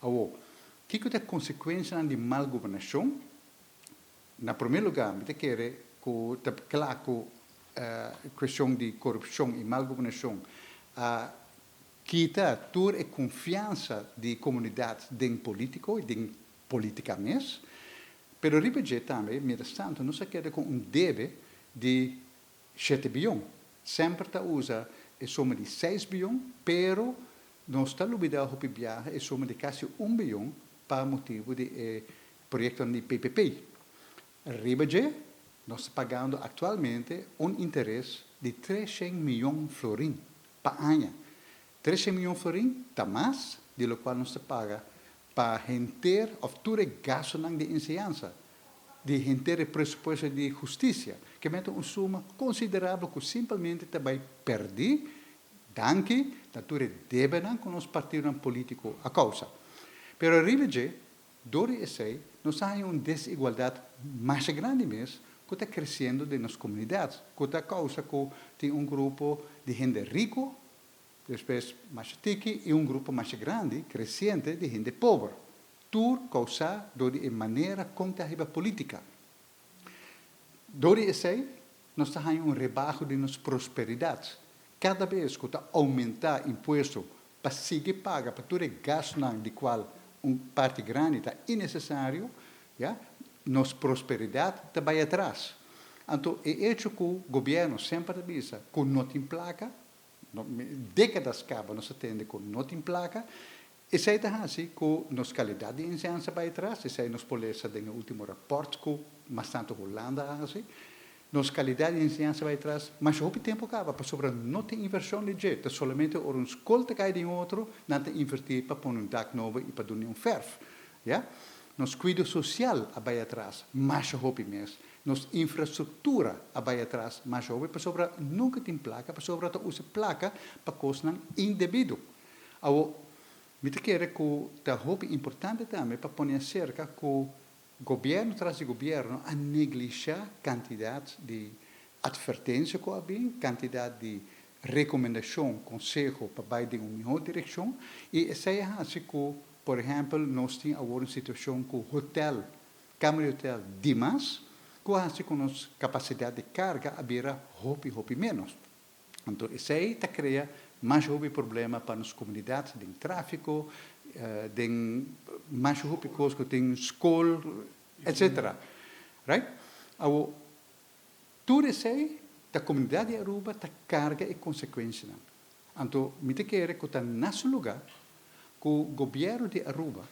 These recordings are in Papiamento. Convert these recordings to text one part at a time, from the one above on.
Awor, kiko ta e konsekuensianan di mal gobernashon? Na promé lugá, mi ta kere ku ta kla ku kuestion di korupshon i mal gobernashon a kita tur e konfiansa di komunidat den polítiko i den polítika mes. Pero riba dje tambe, mientras tanto, nos a keda ku un debe di 7 bion. Semper ta usa e suma di 6 bion, pero nos ta lubidá hopi biaha e suma di kasi 1 bion pa motibu di e proyekto di PPP. Riba dje, nos ta pagando aktualmente un interes di 300 mion florin pa aña. 300 mion florin ta mas di loke nos ta paga pa henter òf tur e gastunan di enseñansa, di henter e presupuesto di hustisia, ke men ta un suma konsiderabel ku simplemente ta bai pèrdí, danki na tur e debenan ku nos partidonan polítiko a kousa. Pero riba dje, dor di esei, nos tin un desigualdat mas grandi mes ku ta kresiendo den nos komunidat, ku ta kousa ku tin un grupo di hende riku, despues mas tiki i un grupo mas grandi, kresiente, di hende pober. Tur kousá dor di manera kon ta polítika. Dor di esei, nos tin un rebaho di nos prosperidat. Kada bes ku ta oumentá impuesto pa sigui paga pa tur e gastunan di kual un parti grandi ta innesesario, ja, nos prosperidat ta bai atras. Anto, e echo ku gobièrnu semper ta bisa ku no tin plaka, no, dékada kaba nos a tende ku no tin plaka, esei ta asina ku nos kalidat di enseñansa bai atras, esei nos por lesa den último rapport ku mas tantu Hulanda asina, nos kalidat di enseñansa bai atras, mas hopi tempu kaba, pasobra no tin invershon di dje, ta solamente ora un skol ta kai den otro, nan ta invertí pa pone un dak nobo i pa duna un verf. Ja? Nos kuido sosial a bai atras, mas hopi mes. Nos infrastruktura a bai atras, mas hopi, pasobra nunka tin plaka, pasobra ta usa plaka pa kosnan indebido. Awor, mi ta kere ku ta hopi importante tambe pa pone aserka ku gobièrnu tras di gobièrnu a neglishá kantidat di atvertensia ku a bin, kantidat di rekomendashon, konseho pa bai den un mihó direkshon i esei a hasi ku, por ehèmpel, nos tin awor un situashon ku hotel, kamber di hotel dimas, ku a hasi ku nos kapasidat di karga a bira hopi, hopi menos. Anto, esei ta krea mas hopi problema pa nos komunidat, den tráfiko, den mas hopi kos ku tin skol, etc. Right? Awor, tur esei, e komunidat di Aruba ta karga e konsekuensianan. Anto, mi ta kere ku ta na su lugá ku gobièrnu di Aruba,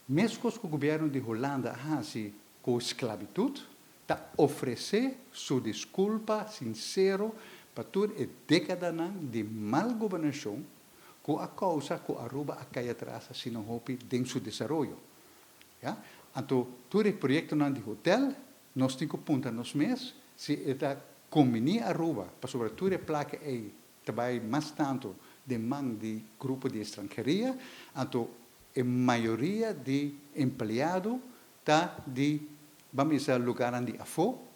meskos ku gobièrnu di Hulanda hasi ku sklabitut, ta ofresé su diskulpa sinsero pa tur e dékadanan di mal gobernashon ku a kousa ku Aruba a kai atras asina hopi den su desaroyo. Ja? Anto, tur e proyektonan di hotel, nos tin ku puntra nos mes si ta kombiní Aruba, pasobra tur e plaka ei ta bai mas tantu den man di grupo di estranheria, anto e mayoria di empleado ta di, ban bisa, lugá di afó,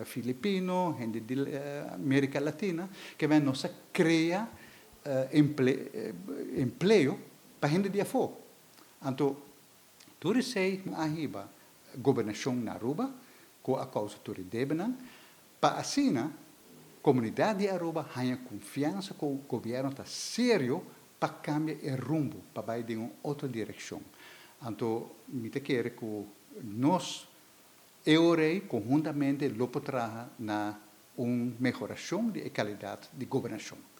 filipino, hende di Amérika Latina, ke men nos a krea empleo pa hende di afó. Anto, tur esei a hiba gobernashon na Aruba, ku a kousa tur e debenan, pa asina komunidat di Aruba haña konfiansa ku gobièrnu ta serio pa kambia e rumbo, pa bai den un otro direkshon. Anto, mi ta kere ku nos EORE konhuntamente lo por traha na un mehorashon di kalidat di gobernashon.